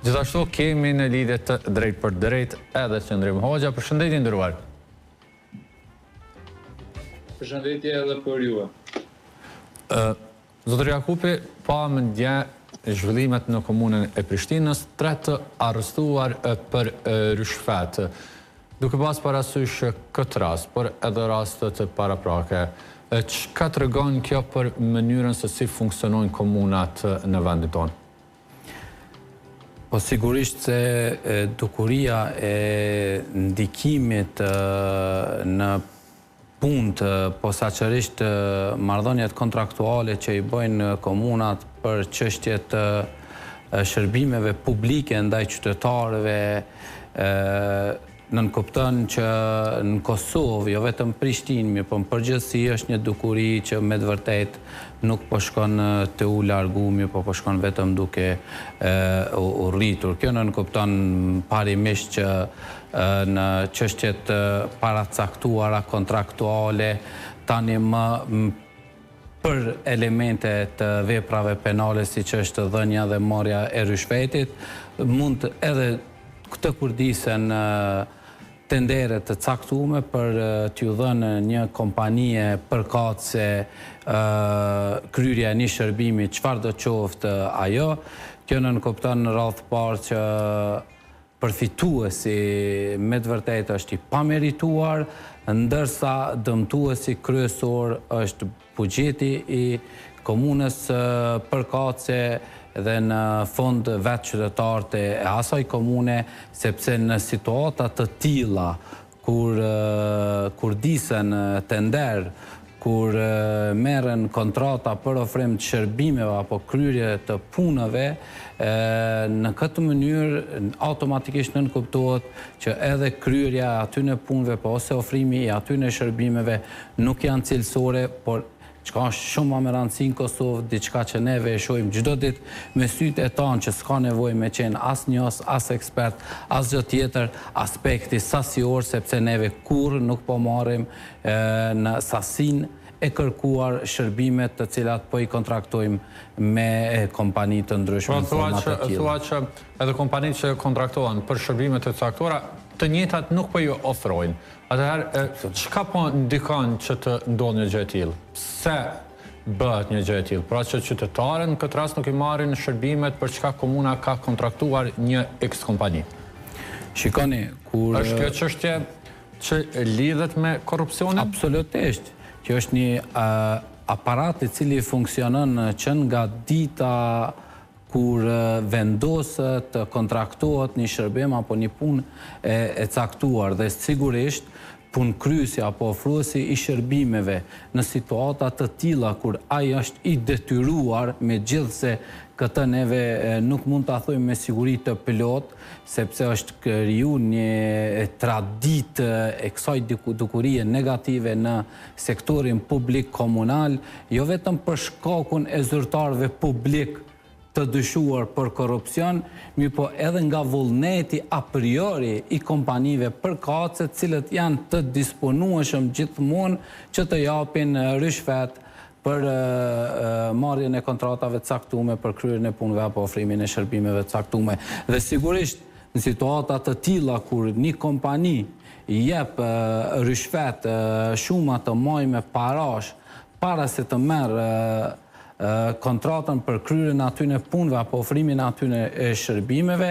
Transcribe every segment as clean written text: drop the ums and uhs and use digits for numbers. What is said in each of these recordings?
Gjithashtu kemi në lidhje të drejtpërdrejtë edhe Qëndrim Hoxha. Përshëndetje i nderuar. Përshëndetje edhe për juve. Ë Zotëri Jakupi, pamë dje zhvillimet në komunën e Prishtinës, tre të arrestuar për ryshfet. Duke pas parasysh këtë rast, por edhe rastet paraprake, çka tregon kjo për mënyrën se si funksionojnë komunat në vendin tonë? Po sigurisht se dukuria e ndikimit në punë posaçërisht marrëdhëniet kontraktuale që i bëjnë komunat për çështje të shërbimeve publike ndaj qytetarëve nënkupton që në Kosovë, jo vetëm Prishtinë, mirëpo në përgjithësi është një dukuri që me të vërtetë nuk po shkon tu u largu, mirëpo po shkon vetëm duke u rritur. Kjo nënkupton parimisht që në çështje të paracaktuara kontraktuale tani më për elemente të veprave penale siç është dhënia dhe marrja e ryshfetit, mund edhe të kurdisen tendere të caktume për t'ju dhënë një kompanie përkatëse kryerja e një shërbimi çfarëdo qoftë ajo. Kjo nënkupton në radhë të parë që Përfituesi me të vërtetë është i pamerituar, ndërsa dëmtuesi kryesor është buxheti i komunës përkatëse dhe në fund vetë qytetarët e asaj komune, sepse në situata të tilla Kur kurdisen tender, kur merren kontrata për ofrim të shërbimeve apo kryerje të punëve, në këtë mënyrë automatikisht nënkuptohet që edhe kryerja e atyne punëve po ose ofrimi i atyne shërbimeve nuk janë cilësore, por Çka është shumë ma me randësi në Kosovë, diçka që neve e shohim çdo ditë me sytë e tanë që s'ka nevojë me qenë as njohës, as ekspert, asgjë tjetër, aspekti sasior sepse neve kurrë nuk po marrim në sasinë e kërkuar shërbimet të cilat po i kontraktojmë me kompani të ndryshme në forma të tilla. Thua që edhe kompanitë që kontraktohen për shërbime të caktuara, të njëjtat nuk po i ofrojnë. Atëherë, çka po ndikon që të ndodhë një gjë e tillë? Pse bëhet një gjë e tillë? Pra që qytetarët në këtë rast nuk i marrin shërbimet për çka komuna ka kontraktuar një X kompani. Shikoni, kur... Është kjo çështje që lidhet me korrupsionin? Absolutisht. Kjo është një aparat i cili funksionon që nga dita kur vendos të kontraktohet një shërbim apo një punë e caktuar dhe sigurisht punëkryesi apo ofruesi i shërbimeve në situata të tilla kur ai është i detyruar megjithëse këtë neve nuk mund ta thojmë me siguri të plotë sepse është kriju një traditë e kësaj dukurie negative në sektorin publik komunal, jo vetëm për shkakun e zyrtarëve publik të dyshuar për korrupsion, mirëpo edhe nga vullneti a priori i kompanive përkatëse të cilët janë të disponueshëm gjithmonë që të japin ryshfet për marrjen e kontratave të caktume për kryerjen e punëve apo ofrimin e shërbimeve të caktume. Dhe sigurisht në situata të tilla kur një kompani jep ryshfet shuma të majme parash para se të merr kontratën për kryerjen e atyne punëve apo ofrimin e atyne shërbimeve,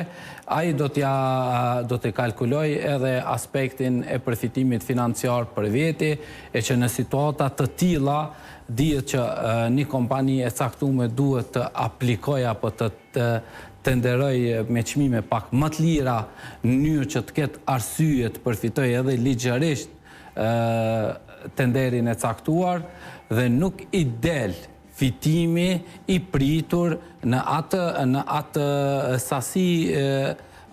ai do t'ja do të kalkulojë edhe aspektin e përfitimit financiar për veti, e që në situata të tilla dihet që një kompani e caktume duhet të aplikojë apo të të tenderojë me çmime pak më të lira në mënyrë që të ketë arsye të përfitojë edhe ligjërisht tenderin e caktuar dhe nuk i del fitimi i pritur në atë në atë sasi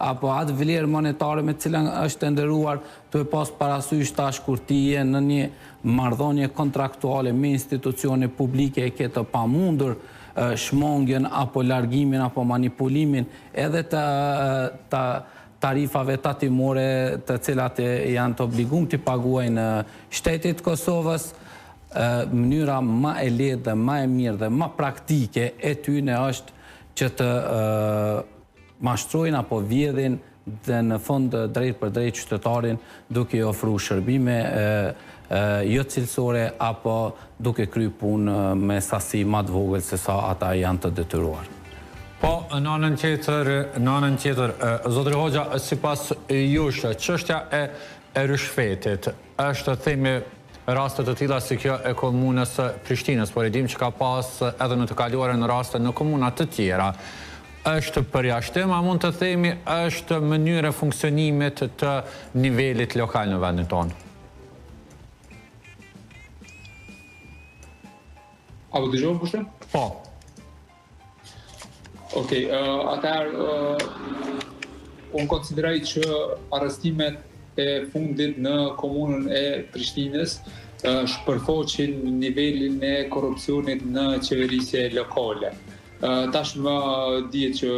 apo atë vlerë monetare me të cilën është tenderuar, duke pas parasysh tash kur ti je në një marrëdhënie kontraktuale me institucione publike e ke të pamundur shmangien apo largimin apo manipulimin edhe të të tarifave tatimore të cilat janë të obliguar t'i paguajnë shtetit të Kosovës, mënyra ma e lehtë dhe ma e mirë dhe ma praktike e tyne është që të. mashtrojnë apo vjedhin dhe në fund drejtpërdrejt qytetarin duke i ofru shërbime jo cilësore apo duke kry punë me sasi ma të vogël se sa ata janë të detyruar. Po, në anën tjetër, në anën tjetër, zotëri Hoxha, sipas jush, çështja e e ryshfetit është, themi, raste të tilla si kjo e komunës së Prishtinës, por e dimë që ka pas edhe në të kaluarën raste në komuna të tjera. Është përjashtim, a mund të themi është mënyrë e funksionimit të nivelit lokal në vendin tonë? A po dëgjohem Kushtrim? Po. Okej, atëherë unë konsideroj që arrestimet e fundit në komunën e Prishtinës shpërfaqin nivelin e korrupsionit në qeverisje lokale. Tashmë dihet që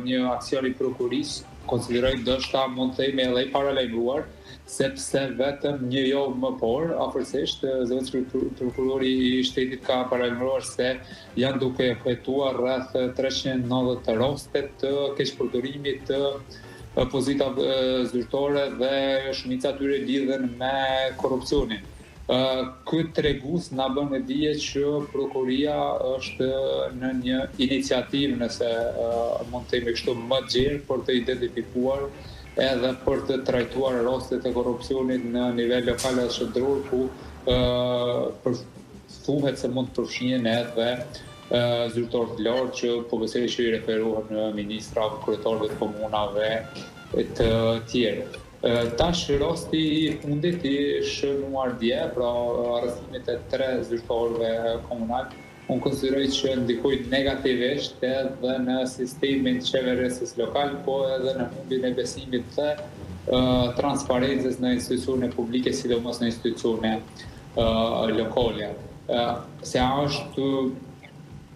një aksion i prokurorisë, konsideroj ndoshta mund të themi edhe i paralajmëruar, sepse vetëm një javë më parë, afërsisht, zëvendësprokurori i shtetit ka paralajmëruar se janë duke hetuar rreth 390 raste të keqpërdorimit të pozitave zyrtare dhe shumica e tyre lidhen me korrupsionin. Ky tregues na bën me dije që prokuroria është në një iniciativë, nëse mund të themi kështu, më të gjerë për të identifikuar edhe për të trajtuar rastet e korrupsionit në nivel lokal dhe qendror, ku thuhet se mund të përfshihen edhe zyrtarë të lartë që po besoj që i referohen ministrave, kryetarëve të komunave e të tjerë. Tash rasti i fundit i shënuar dje, pra arrestimet e tre zyrtarëve komunal, unë konsideroj që ndikojnë negativisht edhe në sistemin qeverisës lokal, po edhe në humbjen e besimit dhe transparencës në institucione publike, sidomos në institucione lokale. Se a është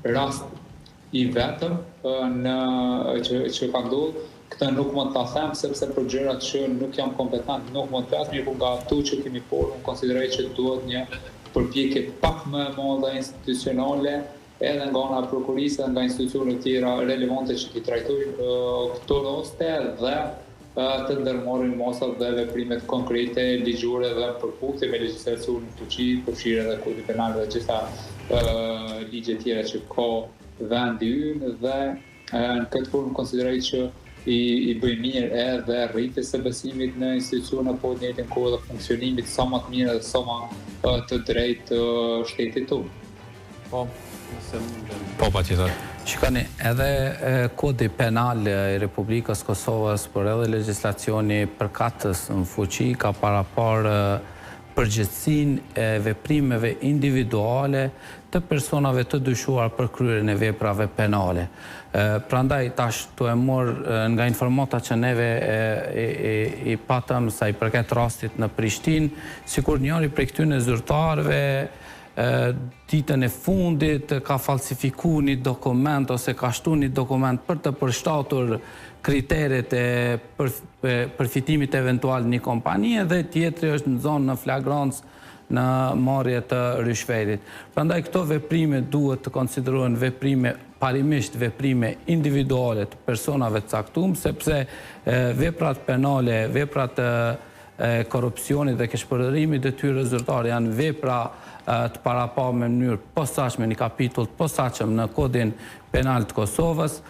rast i vetëm në që që ka ndodhur, këtë nuk mund ta them sepse për gjëra që nuk jam kompetent nuk mund të flas, mirëpo nga ato që kemi parë unë konsideroj që duhet një përpjekje pak më e madhe institucionale edhe nga ana e prokurorisë edhe nga institucionet tjera relevante që t'i trajtojnë këto raste dhe të ndërmarrin masat dhe veprimet konkrete ligjore dhe në përputhje me legjislacionin në fuqi, përfshirë edhe Kodin Penal dhe gjitha ligjet tjera që ka vendi ynë dhe në këtë formë konsideroj që i, i bëj mirë edhe rritjes së besimit në institucione, po në të njëjtën kohë edhe funksionimit sa më të mirë dhe sa më të drejtë të shtetit tonë. Po, nëse mundem. Po, patjetër. Shikoni, edhe Kodi Penal i Republikës së Kosovës, por edhe legjislacioni përkatës në fuqi ka paraparë përgjegjësinë e veprimeve individuale të personave të dyshuar për kryerjen e veprave penale. Prandaj tash tu e marrë nga informata që neve i patëm sa i përket rastit në Prishtinë, sikur njëri prej këtyne zyrtarëve ditën e fundit ka falsifiku një dokument ose ka shtu një dokument për të përshtatur kriteret e përfitimit eventual një kompanie dhe tjetri është nxonë në flagrancë në marrje të ryshfetit. Prandaj këto veprime duhet të konsiderohen veprime parimisht veprime individuale të personave të caktum, sepse veprat penale, veprat e korrupsionit dhe keqpërdorimit të detyrës zyrtare janë vepra të parapame në mënyrë posaçme, një kapitull të posaçëm në Kodin Penal të Kosovës,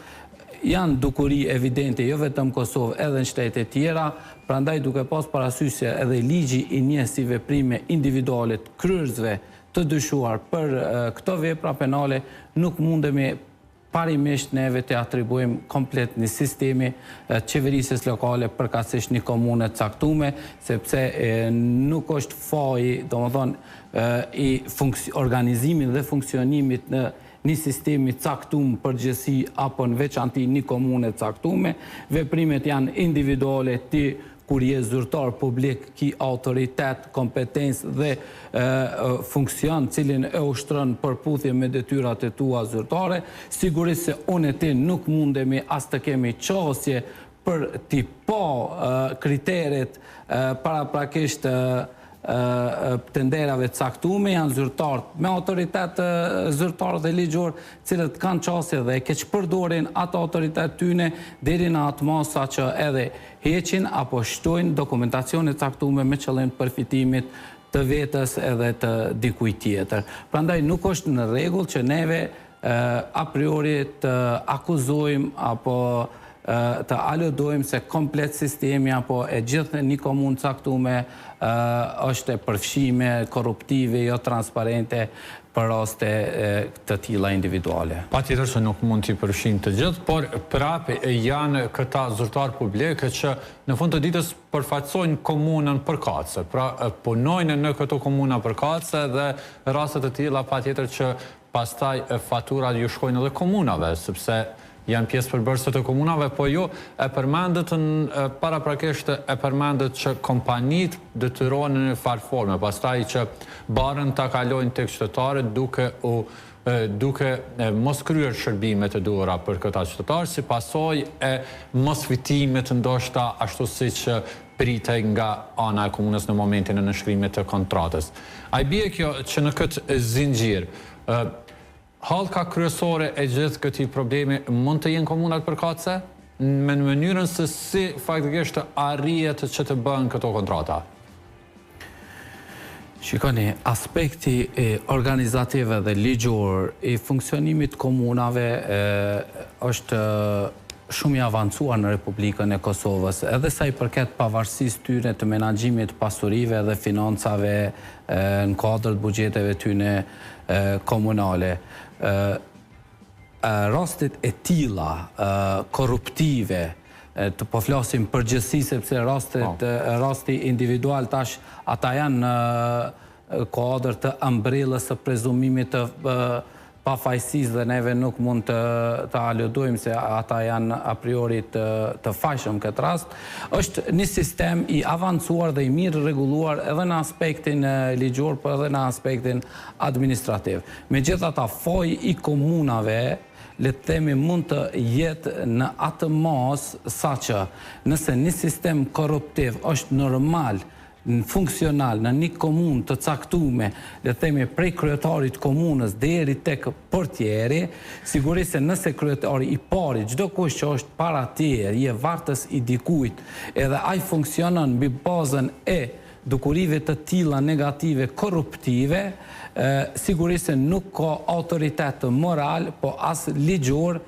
janë dukuri evidente jo vetëm në Kosovë edhe në shtete tjera, prandaj duke pas parasysh se edhe ligji i njeh si veprime individuale të kryerësve të dyshuar për këto vepra penale, nuk mundemi Parimisht neve të atribuojmë komplet një sistemi të qeverisjes lokale, përkatësisht një komune të caktume, sepse nuk është faji, domethënë, i organizimit dhe funksionimit në një sistemi caktum në përgjithësi apo në veçanti një komune të caktume, veprimet janë individuale, ti Kur je zyrtar publik ki autoritet, kompetencë dhe funksion cilin e ushtron në përputhje me detyrat e tua zyrtare, sigurisht se unë e ti nuk mundemi as të kemi qasje për t'i pa kriteret paraprakisht. tenderave të caktume, janë zyrtarë me autoritet zyrtar dhe ligjor, të cilët kanë qasje dhe e keqpërdorin atë autoritet tyne deri në atë masë sa që edhe heqin apo shtojnë dokumentacione të caktume me qëllim të përfitimit të vetes edhe të dikujt tjetër. Prandaj nuk është në rregull që neve a priori të akuzojmë apo të aludojmë se komplet sistemi apo e gjithë një komunë caktume është e përfshime, korruptive, jo transparente për raste të tilla individuale. Patjetër që nuk mund t'i përfshijmë të gjithë, por prapë janë këta zyrtarë publikë që në fund të ditës përfaqësojnë komunën përkatëse, pra punojnë në këto komuna përkatëse dhe raste të tilla patjetër që Pastaj faturat ju shkojnë edhe komunave, sepse janë pjesë përbërëse të komunave, po ju e përmendët paraprakisht e përmendët që kompanitë detyrohen në një farë forme, pastaj që barrën ta kalojnë tek qytetarët duke u duke mos kryer shërbimet e duhura për këta qytetarë, si pasojë e mosfitimit ndoshta ashtu siç pritej nga ana e komunës në momentin e nënshkrimit të kontratës. A i bie kjo që në këtë zinxhir, hallka kryesore e gjithë këtij problemi mund të jenë komunat përkatëse? Me në mënyrën se si faktikisht arrihet që të bëhen këto kontrata? Shikoni, aspekti organizativ dhe ligjor i funksionimit të komunave është shumë i avancuar në Republikën e Kosovës, edhe sa i përket pavarësisë tyre të menaxhimit të pasurive dhe financave në kuadër të buxheteve tyne komunale. Rastet e tilla korruptive, të po flasim përgjithësi sepse rastet po. rasti individual tash ata janë në kuadër të ombrellës së prezumimit të pafajësisë dhe neve nuk mund të të aludojmë se ata janë a priori të të fajshëm në këtë rast. Është një sistem i avancuar dhe i mirë rregulluar edhe në aspektin ligjor, por edhe në aspektin administrativ. Megjithatë, faji i komunave le të themi mund të jetë në atë masë saqë nëse një sistem korruptiv është normal funksional në një komunë të caktume, le të themi prej kryetarit të komunës deri tek portieri, sigurisht se nëse kryetari i pari, çdokush që është para teje, je vartës i dikujt, edhe ai funksionon mbi bazën e dukurive të tilla negative korruptive, sigurisht se nuk ka autoritet moral, po as ligjor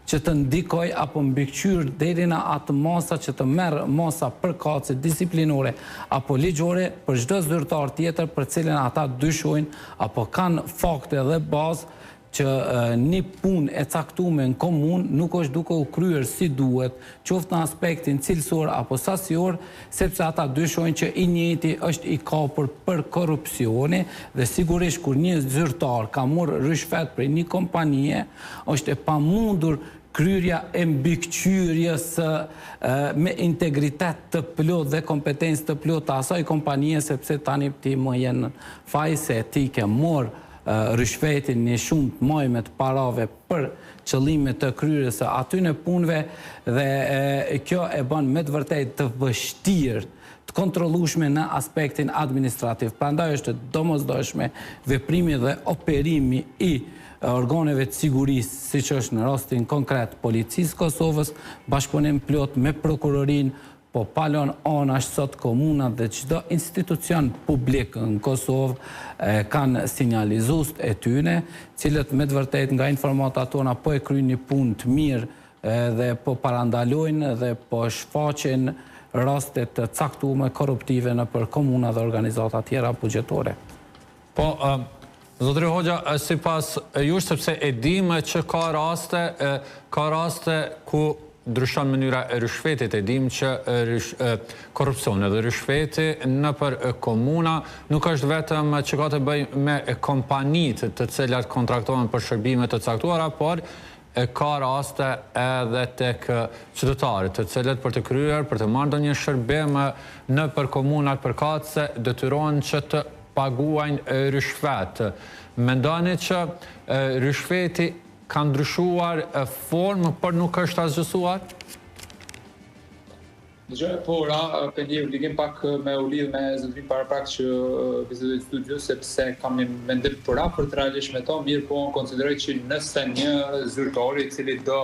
që të ndikojë apo mbikëqyrë deri në atë masa që të merr masa përkatëse disiplinore apo ligjore për çdo zyrtar tjetër për cilin ata dyshojnë apo kanë fakte dhe bazë që një punë e caktume në komunë nuk është duke u kryer si duhet, qoftë në aspektin cilësor apo sasior, sepse ata dyshojnë që i njëjti është i kapur për korrupsioni dhe sigurisht kur një zyrtar ka marrë ryshfet prej një kompanie, është e pamundur kryerja e mbikëqyrjes me integritet të plotë dhe kompetencë të plotë të asaj kompanie sepse tani ti më je në faj se ti ke marrë ryshfetin një shumë të majme të parave për qëllime të kryerjes së atyne punëve dhe kjo e bën me të vërtetë të vështirë të kontrollueshme në aspektin administrativ. Prandaj është e domosdoshme veprimi dhe operimi i organeve të sigurisë, siç është në rastin konkret Policisë së Kosovës, bashkëpunim plotë me prokurorinë, Po pa lënë anash sot komunat dhe çdo institucion publik në Kosovë kanë sinjalizuesit e tyne, cilët me të vërtetë nga informatat tona po e kryjnë një punë të mirë dhe po parandalojnë dhe po shfaqin raste të caktume korruptive nëpër komuna dhe organizata tjera buxhetore. Po, zotëri Hoxha, sipas jush, sepse e dimë që ka raste, ka raste ku ndryshon mënyra e ryshfetit, e dimë që korrupsioni dhe ryshfeti nëpër komuna nuk është vetëm që ka të bëjë me kompanitë të cilat kontraktohen për shërbime të caktuara, por ka raste edhe tek qytetarët, të cilët për të kryer, për të marrë ndonjë shërbim nëpër komunat përkatëse, detyrohen që të paguajnë ryshfet. Mendoni që ryshfeti ka ndryshuar formë, por nuk është asgjësuar? Dëgjo, po ra, pe ndjej obligim pak me u lidh me zotërinë paraprak që bisedoi në studio, sepse kam një mendim të përafërt realisht me to, mirëpo unë konsideroj që nëse një zyrtar i cilido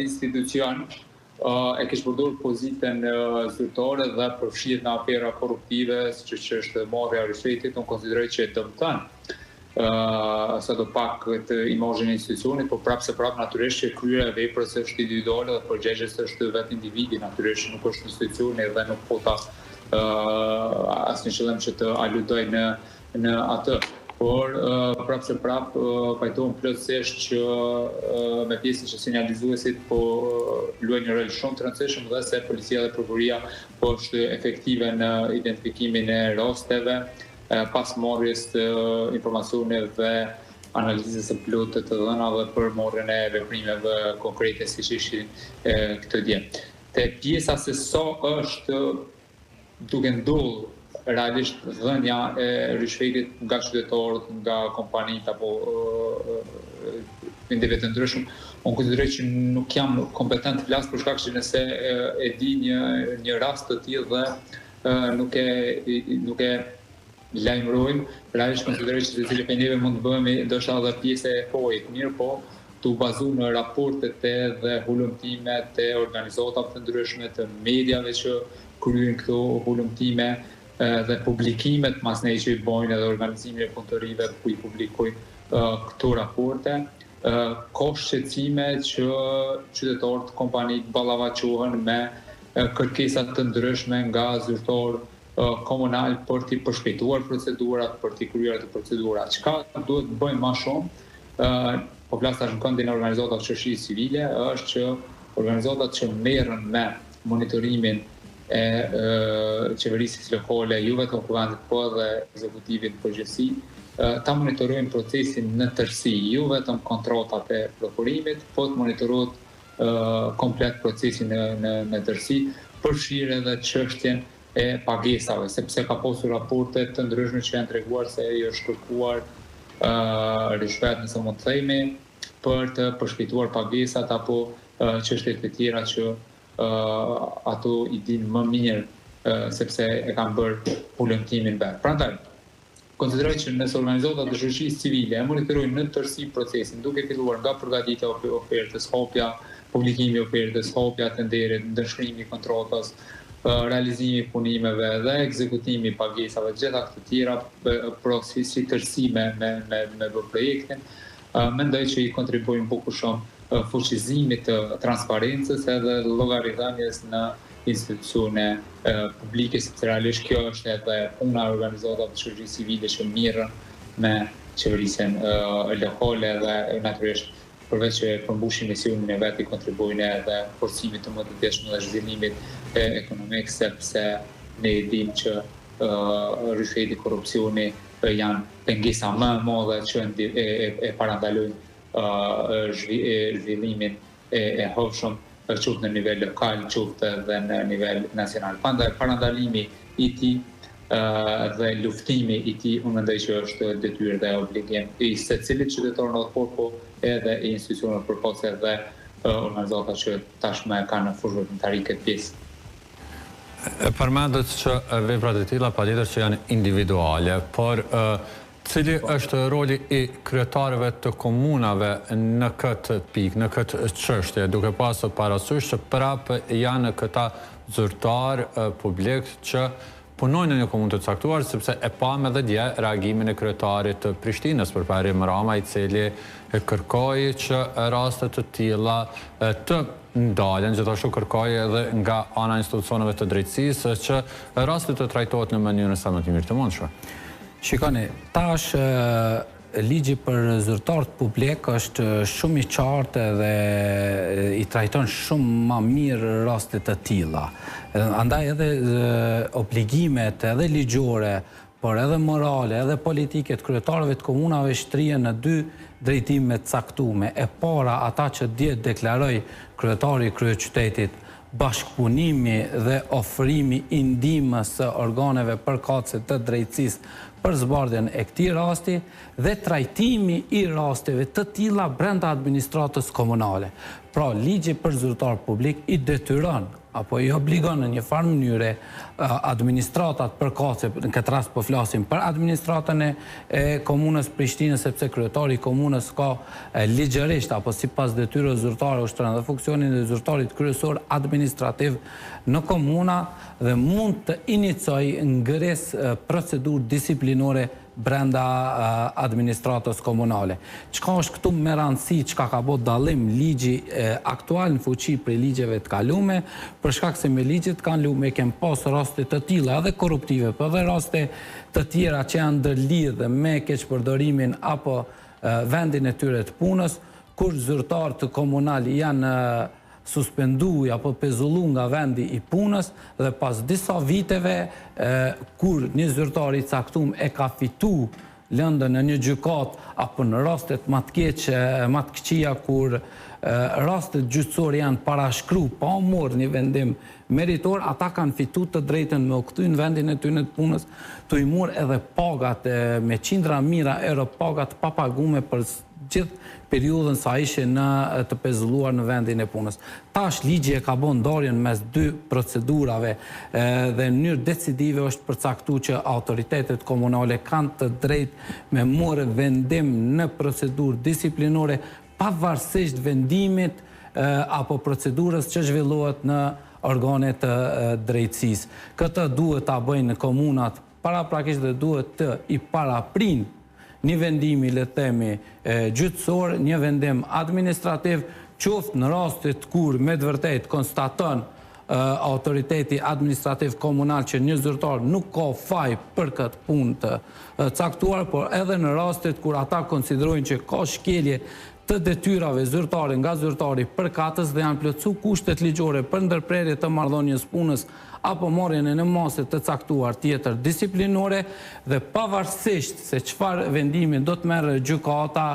institucion e keqpërdor pozitën zyrtare dhe përfshihet në afera korruptive, siç është marrja e ryshfetit, unë konsideroj që e dëmton sado pak këtë imazhin e institucionit, por prapë se prapë natyrisht që kryerja e veprës është individuale dhe përgjegjës është vetë individi, natyrisht që nuk është institucioni dhe nuk po ta asnjë qëllim që të aludoj në në atë. Por prapë se prapë pajtohem plotësisht që me pjesën që sinjalizuesit po luajnë një rol shumë të rëndësishëm dhe se policia dhe prokuroria po është efektive në identifikimin e rasteve pas marrjes të informacioneve dhe analizës së plotë të të dhënave për marrjen e veprimeve konkrete siç ishin këto dje. Te pjesa se sa është duke ndodhur realisht dhënia e ryshfetit nga qytetarët, nga kompanitë apo individë të ndryshëm, unë konsideroj që nuk jam kompetent të flas për shkak që nëse e di një një rast të tillë dhe nuk e nuk e lajmërojmë, realisht konsideroj që secili prej neve mund të bëhemi ndoshta edhe pjesë e fajit, mirëpo tu bazu në raportet edhe hulumtimet e organizatave të ndryshme, të mediave që kryejnë këto hulumtime dhe publikimet masnej që i bojnë edhe organizimin e punëtorive ku i publikojnë këto raporte, ka shqetësime që qytetarët, kompanitë ballafaqohen me kërkesa të ndryshme nga zyrtarë komunalë për t'i përshpejtuar procedurat, për t'i kryer ato procedura. Çka duhet të bëjmë ma shumë, po flas tash në këndin e organizatave të shoqërisë civile, është që organizatat që merren me monitorimin e qeverisjes lokale, jo vetëm kuvendit, po edhe ekzekutivit në përgjithësi, ta monitorojnë procesin në tërësi, jo vetëm kontratat e prokurimit, po të monitorohet komplet procesi në në në tërësi, përfshirë edhe çështjen e pagesave, sepse ka pasur raporte të ndryshme që janë treguar se i është kërkuar ryshfet, nëse mund të themi, për të përshpejtuar pagesat apo çështje të tjera që ato i dinë më mirë sepse e kanë bërë hulumtimin vetë. Prandaj, Konsideroj që nëse organizatat e shoqërisë civile e monitorojnë në tërësi procesin, duke filluar nga përgatitja e ofertës, hapja, publikimi i ofertës, hapja e tenderit, nënshkrimi i kontratës, realizimi i punimeve dhe ekzekutimi i pagesave, të gjitha këto tjera, pra si si tërësi me me me me bë projektin, mendoj që i kontribuojnë bukur shumë fuqizimit të transparencës edhe llogaridhënies në institucione publike, sepse realisht kjo është edhe puna e organizatave të shoqërisë civile që mirren me qeverisjen lokale dhe natyrisht përveç që përmbushin misionin e vet i kontribuojnë edhe forcimit të mëtutjeshëm dhe zhvillimit ekonomik sepse ne e dimë që ryshfeti, korrupsioni janë pengesa më e madhe që e parandalojnë zhvillimin e hovshëm qoftë në nivel lokal, qoftë edhe në nivel nacional. Prandaj parandalimi i tij dhe luftimi i tij unë mendoj që është detyrë dhe obligim i secilit qytetar në atë po edhe i institucioneve përkatëse dhe organizata që tashmë e kanë në fushëveprimtari këtë pjesë. E përmendët që veprat e tilla patjetër që janë individuale, por Cili është roli i kryetarëve të komunave në këtë pikë, në këtë çështje, duke pasur parasysh që prapë janë këta zyrtarë publikë që punojnë në një komunë të caktuar, sepse e pamë edhe dje reagimin e kryetarit të Prishtinës, Përparim Rama, i cili kërkoi që raste të tilla të ndalen, gjithashtu kërkoi edhe nga ana e institucioneve të drejtësisë që rasti të trajtohet në mënyrën sa më të mirë të mundshme. Shikoni, tash ligji për zyrtarët publik është shumë i qartë dhe i trajton shumë ma mirë raste të tilla. Andaj edhe obligimet edhe ligjore, por edhe morale, edhe politike të kryetarëve të komunave shtrihen në dy drejtime të caktume. E para, ata që dje deklaroi kryetari i kryeqytetit, bashkëpunimi dhe ofrimi i ndihmës së organeve përkatëse të drejtësisë për zbardhjen e këtij rasti dhe trajtimi i rasteve të tilla brenda administratës komunale. Pra, ligji për zyrtarë publik i detyron apo i obligon në një farë mënyre administratat përkatëse, në këtë rast po flasim për administratën e komunës Prishtinës, sepse kryetari i komunës ka ligjërisht apo sipas detyrës zyrtare ushtron edhe funksionin e zyrtarit kryesor administrativ në komuna dhe mund të inicojë ngrisë procedurë disiplinore brenda administratës komunale. Çka është këtu me randësi, çka ka bo dallim ligji aktual në fuqi prej ligjeve të kalume, për shkak se me ligjet të kalume kem pas raste të tilla edhe korruptive, po edhe raste të tjera që janë ndërlidhë me keqpërdorimin apo vendin e tyre të punës, kur zyrtarët komunal janë suspendu apo pezullu nga vendi i punës dhe pas disa viteve kur një zyrtar i caktum e ka fitu lëndën në një gjykatë apo në rastet ma të keqe, ma të këqija kur rastet gjyqësore janë parashkru pa u marrë një vendim meritor, ata kanë fitu të drejtën me u kthy në vendin e tyne të punës, tu i marrë edhe pagat me qindra mijëra euro paga të papagume për gjithë periudhën sa ishin në të pezulluar në vendin e punës. Tash ligji e ka bo ndarjen mes dy procedurave dhe në mënyrë decidive është përcaktu që autoritetet komunale kanë të drejtë me marrë vendim në procedurë disiplinore pavarësisht vendimit apo procedurës që zhvillohet në organe të drejtësisë. Këtë duhet ta bëjnë komunat paraprakisht dhe duhet të i paraprijnë një vendimi le të themi gjyqësor, një vendim administrativ, qoftë në rastet kur me të vërtetë konstaton autoriteti administrativ komunal që një zyrtar nuk ka faj për këtë punë të caktuar, por edhe në rastet kur ata konsiderojnë që ka shkelje të detyrave zyrtare nga zyrtari përkatës dhe janë plotësu kushtet ligjore për ndërprerje të marrëdhënies punës apo marrjen e një mase të caktuar tjetër disiplinore dhe pavarësisht se çfarë vendimi do të merr gjykata,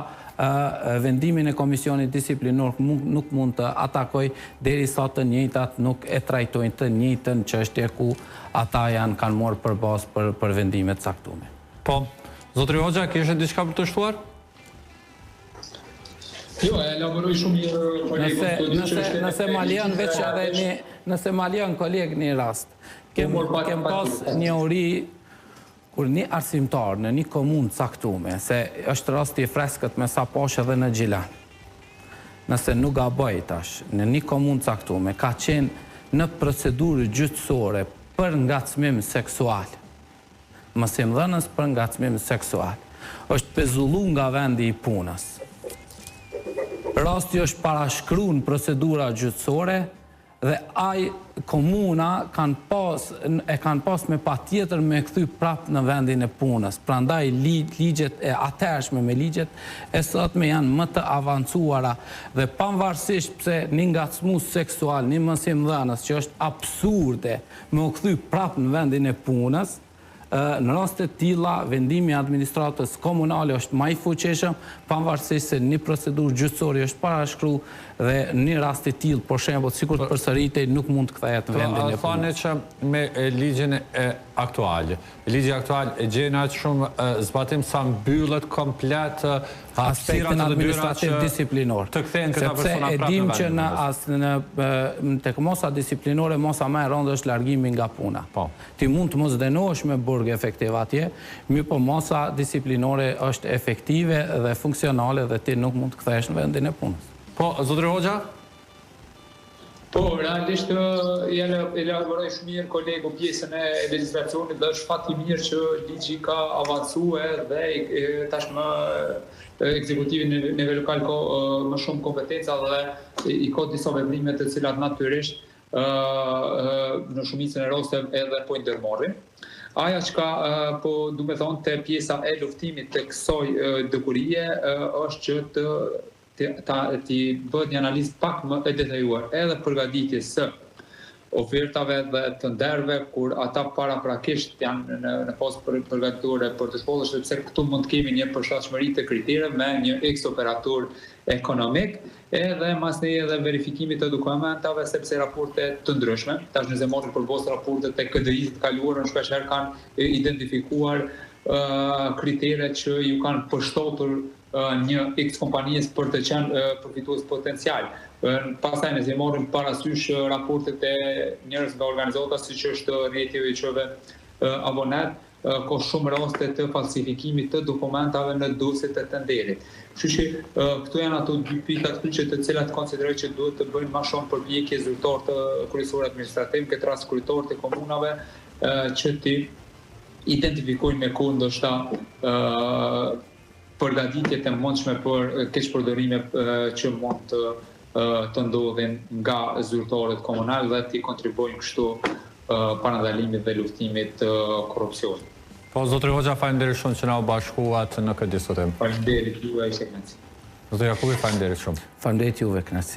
vendimin e Komisionit Disiplinor nuk mund të atakojë derisa të njëjtat nuk e trajtojnë të njëjtën çështje ku ata janë kanë marrë për bazë për për vendime të caktume. Po. Zotëri Hoxha, kishe diçka për të shtuar? Jo, e elaboroi shumë mirë kolegu nëse, nëse, nëse ma lejon veç edhe një, nëse ma lejon koleg një rast. Kem, kem pas njohuri kur një arsimtar në një komunë caktume, se është rasti i freskët me sa pashë edhe në Gjilan, nëse nuk gaboj tash, në një komunë caktume, ka qenë në procedurë gjyqësore për ngacmim seksual. Mësimdhënës për ngacmim seksual. Është pezullu nga vendi i punës. Rasti është parashkru në procedura gjyqësore dhe ai komuna kanë pas e kanë pas me patjetër me kthy prapë në vendin e punës. Prandaj ligjet e atëhershme me ligjet e sotme janë më të avancuara dhe pavarësisht pse një ngacmues seksual, një mësimdhënës që është absurde me u kthy prapë në vendin e punës, në raste të tilla vendimi i administratës komunale është ma i fuqishëm, pavarësisht se një procedurë gjyqësore është parashkru dhe një rast i tillë, për shembull, sikur të përsëritej, nuk mund të kthehet në vendin e punës. Thoni që me ligjin e aktual, Ligji aktual e gjen aq shumë zbatim sa mbyllet komplet hapësirat e administrativ disiplinor. Të kthehen këta persona prapë në vendin e punës. Sepse e dimë që në as në tek masa disiplinore masa më e rëndë është largimi nga puna. Po. Ti mund të mos dënohesh me burg efektiv atje, mirëpo masa disiplinore është efektive dhe funksionale dhe ti nuk mund të kthehesh në vendin e punës. Po, zotëri Hoxha? Po, realisht e elaboroi shumë mirë kolegu pjesën e legjislacionit dhe është fat i mirë që ligji ka avancuar dhe tashmë ekzekutivi në nivel lokal ka më shumë kompetenca dhe i ka disa veprime të cilat natyrisht në shumicën e rasteve edhe po i ndërmarrin. Aja çka po du me thonë te pjesa e luftimit të kësaj dukurie është që të ta t'i bëhet një analizë pak më e detajuar edhe përgatitjes së ofertave dhe tenderëve kur ata paraprakisht janë në në fazë për, përgatitore për të shpallur sepse këtu mund të kemi një përshtatshmëri të kritereve me një X operator ekonomik edhe masnej edhe verifikimit të dokumentave sepse raporte të ndryshme tash nëse marrim për bazë raportet e KDI-së të kaluarën shpeshherë kanë identifikuar kritere që ju kanë përshtatur një X kompanies për të qenë përfitues potencial. Pastaj nëse i marrim parasysh raportet e njërës nga organizatat siç është rrjeti i OJQ-ve Avonet, ka shumë raste të falsifikimit të dokumentave në dosjet e tenderit. Kështu që këto janë ato dy pikat kyçe të cilat konsideroj që duhet të bëjnë ma shumë përpjekje zyrtarët kryesorë administrativ, në këtë rast kryetarët e komunave, që t'i identifikojnë me kohë ndoshta përgatitjet e mundshme për keqpërdorime që mund të të ndodhin nga zyrtarët komunalë dhe t'i kontribuojnë kështu parandalimit dhe luftimit të korrupsionit. Po, zotëri Hoxha, faleminderit shumë që na u bashkuat në këtë diskutim. Faleminderit juve, ishe kënaqësi. Zotëri Jakupi, faleminderit shumë. Faleminderit juve, kënaqësi.